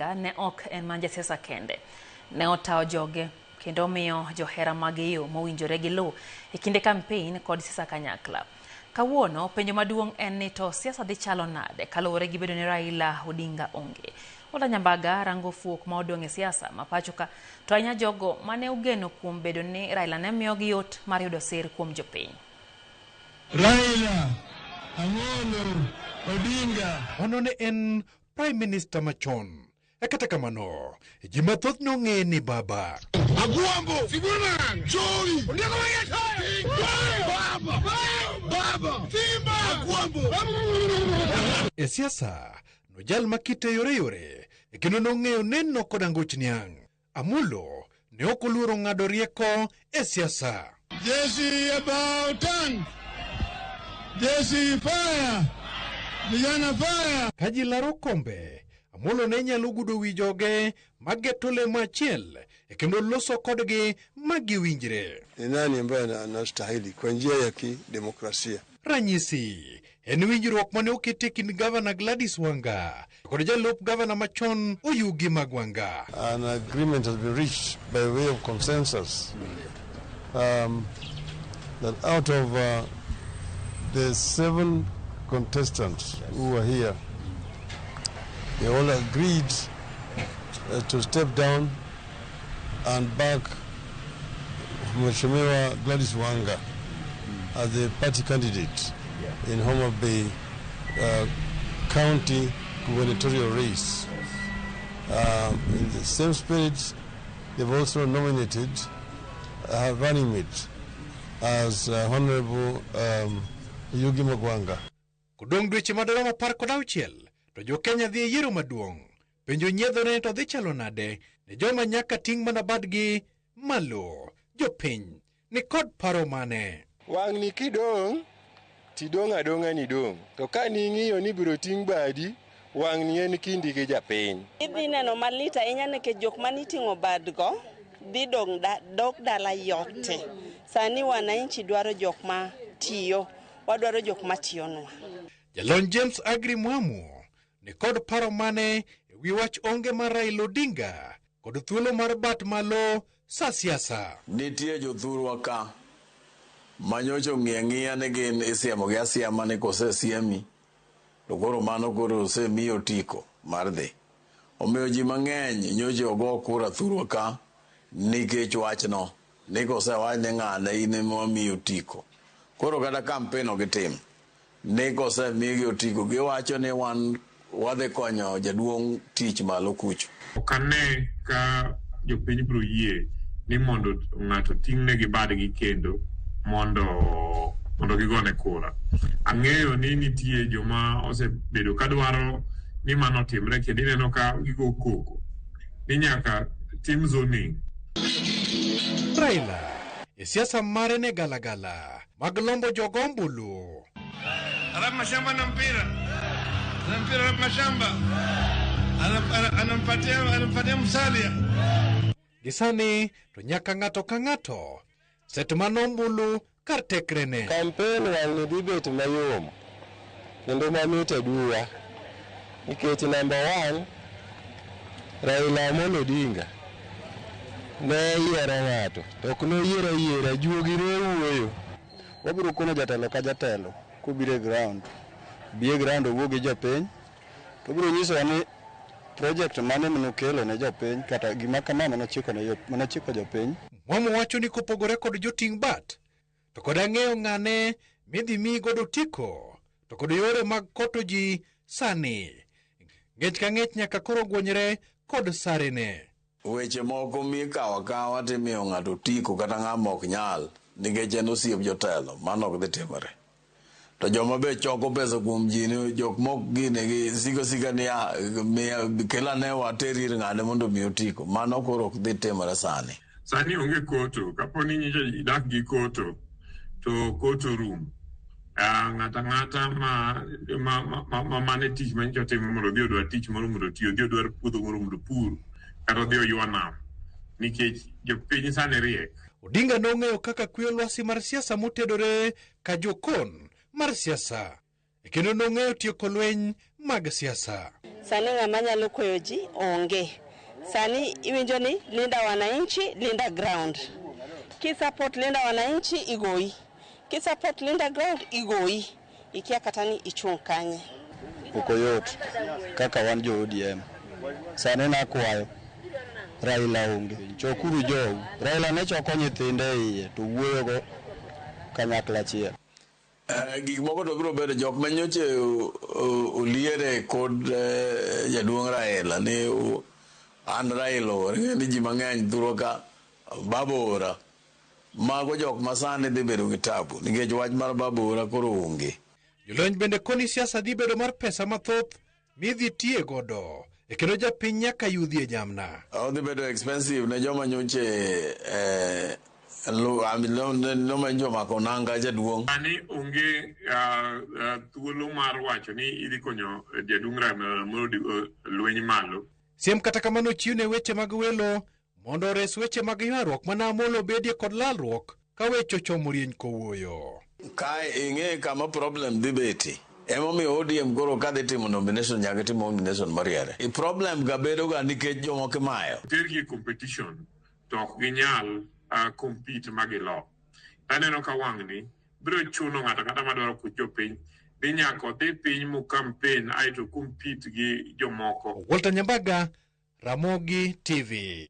Odinga ne ok en mana jasiasa kende. Ne otayo joge kendo omiyo johera mage yo mowinjore giluw e kinde kampein kod siasa kanyakla. Kawuono, penjo maduong' en ni to siasa dhi chalo nade kaluwore gi bedo ni Raila Odinga onge. Walter Nyambaga rango fuok ma odong' e siasa ma pacho ka to ahinya jogo mane ogeno kuom bedo ni Raila ne miyogi yot mar yudo sir kuom jopiny. Raila Amolo Odinga. Mano ne en Prime Minister machon. E kata kamano, ji mathoth nong'eye ni baba. Agwambo, Sibuna, Jowi, Ondieko Baba, Baba, Simba, Agwambo. E siasa, nojal ma kite yore yore, kendo nong'eyo neno kod anguch niang'. Amolo ne ok oluoro ng'ado rieko e siasa. Jeshi about turn. Jeshi fire. Vijana fire. Ka ji laro kombe, Amolo ne nyalo gudo wi joge ma geto lemo achiel e kendo loso kodgi ma giwinjre. Ni nani ambaye anastahili kwa njia ya kidemokrasia. Ranyisi en winjruok mane oket e kind gavana Gladys Wanga kod jalup gavana machon Oyugi Magwanga. An agreement has been reached by way of consensus that out of the 7 contestants who were here, they all agreed to step down and back Mheshimiwa Gladys Wanga as the party candidate in Homa Bay County gubernatorial race. In the same spirit, they've also nominated her running mate as Honorable Oyugi Magwanga. Kodong' dweche madirom 16 to jo-Kenya dhi e yiero maduong'. Penjo nyiedhore to dhi chalo nade ne joma nyaka ting' mana badgi malo. Jopiny ni kod paro mane? Wang'ni kidong' tidong' adong'a ni dong'. To ka ning'iyo ni biro ting' badi, wang'ni en kindi gi japiny. Idhi neno malit ahinya nikech jok maniting'o badgo dhi dok dala yote. Sani wananchi dwaro jok ma tiyo, wadwaro jok ma tiyonwa. Jalony James Agri Mwamu ni kod paro mane e wi wach onge mar Raila Odinga kod thuolo mar bat malo sa siasa. Nitie jothurwa ka manyocha ong'iyo ang'iya ni gin isiemo gi asiema ni kosesiemi to koro mano koro osemiyi otiko mar dhi. Omiyo ji mang'eny nyocha ogo kura thurwa ka nikech wachno ni kosewach ni ng'ane in ema wamiyi otiko. Koro kata kampen ok gitim ni kosemigi otiko giwacho ni wan wadhi konyo jaduong' tich malo kucho. Ok ane ka jopiny biro yie ni mondo ng'ato ting'negi badgi kendo mondo gigone kura. Ang'eyo ni nitie joma osebedo ka dwaro ni mano otimre kendo ineno ka gigo koko ni nyaka tim zoning. Raila e siasa mare ne galagala mag lombo jogo ombulu. Arap Mashamba na mpira. Na mpira Arap Mashamba. Anampatia Musalia. Gi sani to nyaka ng'ato ka ng'ato set mano ombulu kar tekrene. Kampen wang'ni dhi bet mayom kendo mamit aduwa nikech namba 1 Raila Amolo Odinga ne oyiero ng'ato to ok noyiero ayiera, juogi ne wuoyo. Wabiro kono jatelo ka jatelo kobiro e ground, bi e ground owuo gi jopiny, to obiro nyisowa ni project mane manokelo ne jopiny kata gima kama manochiko jopiny. Mwamu wacho ni kopogore kod joting' bat to kod ang'eyo ng'ane midhi mi godo otiko to kod yore mag koto ji sani. Ng'ech ka ng'ech nyaka koro gwonyre kod sarene. Weche moko mikawo akawa timiyo ng'ato otiko kata ng'ama ok nyal nikech en osiep jotelo, mano ok dhi timore. To joma be choko pesa kuom ji ni jok mok gine gi siko sika ni ya, miya, kel ane water ir ng'ane mondo omi otiko, mano koro ok dhi timore sani. Sani onge koto, kapo ni nyocha idak gi koto to koto rum. Ng'ato ang'ata ma mane tich ma nyocha otimo mondo odhi odwar tich moro mondo oti, odhi odwar puodho moro mondo opur, kata odhi oywa nam, nikech jopiny sani riek. Odinga nong'eyo kaka kweyo lwasi mar siasa motedore ka jokon mar siasa, kendo nong'eyo tieko lweny mag siasa. Sani ng'ama nyalo kweyo ji onge. Sani iwinjo ni linda wananchi, linda ground. Kisupport linda wananchi igoyi. Kisupport linda ground igoyi. Ikia kata ni ichung' kanye. Ok oyot kaka wan jo ODM. Sani nakwayo Raila onge. Chokuru jou. Raila ne choko nyithinde e iye to wuoyogo kanyakla achiel. Gik moko to biro bedo jok ma nyocha oliere kod jaduong' Raila ni an Raila oora ni ji mang'eny thuro ka baba oora mago jok ma sani dhi bedo gi tabu nikech wach mar baba oora koro onge. Jolony bende koni siasa dhi bedo mar pesa mathoth midhi tiye godo e kendo japiny nyaka yudhie jamna. Odhi bedo expensive ne joma nyoche joma nyocha omako nanga jaduong'. Sani onge thuolo mar wacho ni idhi konyo jaduong' Raila Amolo lweny malo. Siem kata kamano chiwne weche mag welo mondo ores weche mag ywaruok mana Amolo bedie kod lalruok ka weche ochomo rieny kowuoyo. Kae ing'e kama problem dhi betie. Emomiyo ODM koro kadhi timo nomination nyaka tim nomination moriere. I problem ga bedo ga nikech jomoko imayo. Tergi e competition to ok ginyal compete ma gilo. Taneno ka wang'ni biro chuno ng'ato kata madwaro kuch jopiny dhi nyaka odhi piny mo campaign aeto compete gi jomoko. Walter Nyambaga, Ramogi TV.